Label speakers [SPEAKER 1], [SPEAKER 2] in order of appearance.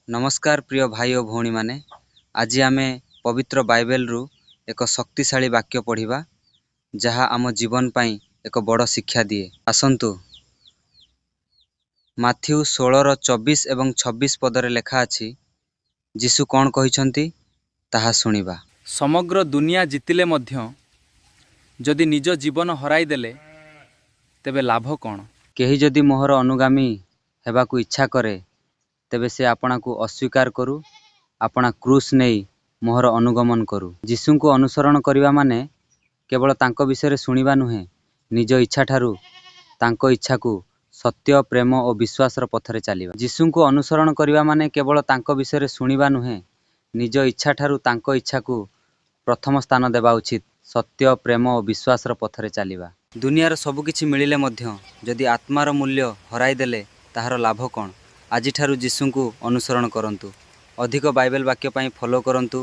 [SPEAKER 1] ନମସ୍କାର ପ୍ରିୟ ଭାଇ ଓ ଭଉଣୀମାନେ, ଆଜି ଆମେ ପବିତ୍ର ବାଇବେଲରୁ ଏକ ଶକ୍ତିଶାଳୀ ବାକ୍ୟ ପଢ଼ିବା, ଯାହା ଆମ ଜୀବନ ପାଇଁ ଏକ ବଡ଼ ଶିକ୍ଷା ଦିଏ। ଆସନ୍ତୁ, ମାଥିଉ 16ର 24 ଏବଂ 26 ପଦରେ ଲେଖା ଅଛି, ଯୀଶୁ କ'ଣ କହିଛନ୍ତି ତାହା ଶୁଣିବା।
[SPEAKER 2] ସମଗ୍ର ଦୁନିଆ ଜିତିଲେ ମଧ୍ୟ ଯଦି ନିଜ ଜୀବନ ହରାଇଦେଲେ, ତେବେ ଲାଭ କ'ଣ?
[SPEAKER 1] କେହି ଯଦି ମୋହର ଅନୁଗାମୀ ହେବାକୁ ଇଚ୍ଛା କରେ, ତେବେ ସେ ଆପଣାକୁ ଅସ୍ୱୀକାର କରୁ, ଆପଣା କ୍ରୁଶ ନେଇ ମୋହର ଅନୁଗମନ କରୁ। ଯୀଶୁଙ୍କୁ ଅନୁସରଣ କରିବା ମାନେ କେବଳ ତାଙ୍କ ବିଷୟରେ ଶୁଣିବା ନୁହେଁ, ନିଜ ଇଚ୍ଛାଠାରୁ ତାଙ୍କ ଇଚ୍ଛାକୁ ସତ୍ୟ, ପ୍ରେମ ଓ ବିଶ୍ୱାସର ପଥରେ ଚାଲିବା। ଯୀଶୁଙ୍କୁ ଅନୁସରଣ କରିବା ମାନେ କେବଳ ତାଙ୍କ ବିଷୟରେ ଶୁଣିବା ନୁହେଁ, ନିଜ ଇଚ୍ଛାଠାରୁ ତାଙ୍କ ଇଚ୍ଛାକୁ ପ୍ରଥମ ସ୍ଥାନ ଦେବା ଉଚିତ, ସତ୍ୟ, ପ୍ରେମ ଓ ବିଶ୍ୱାସର ପଥରେ ଚାଲିବା। ଦୁନିଆର ସବୁକିଛି ମିଳିଲେ ମଧ୍ୟ ଯଦି ଆତ୍ମାର ମୂଲ୍ୟ ହରାଇଦେଲେ, ତାହାର ଲାଭ କ'ଣ? ଆଜିଠାରୁ ଯୀଶୁଙ୍କୁ ଅନୁସରଣ କରନ୍ତୁ। ଅଧିକ ବାଇବେଲ ବାକ୍ୟ ପାଇଁ ଫଲୋ କରନ୍ତୁ।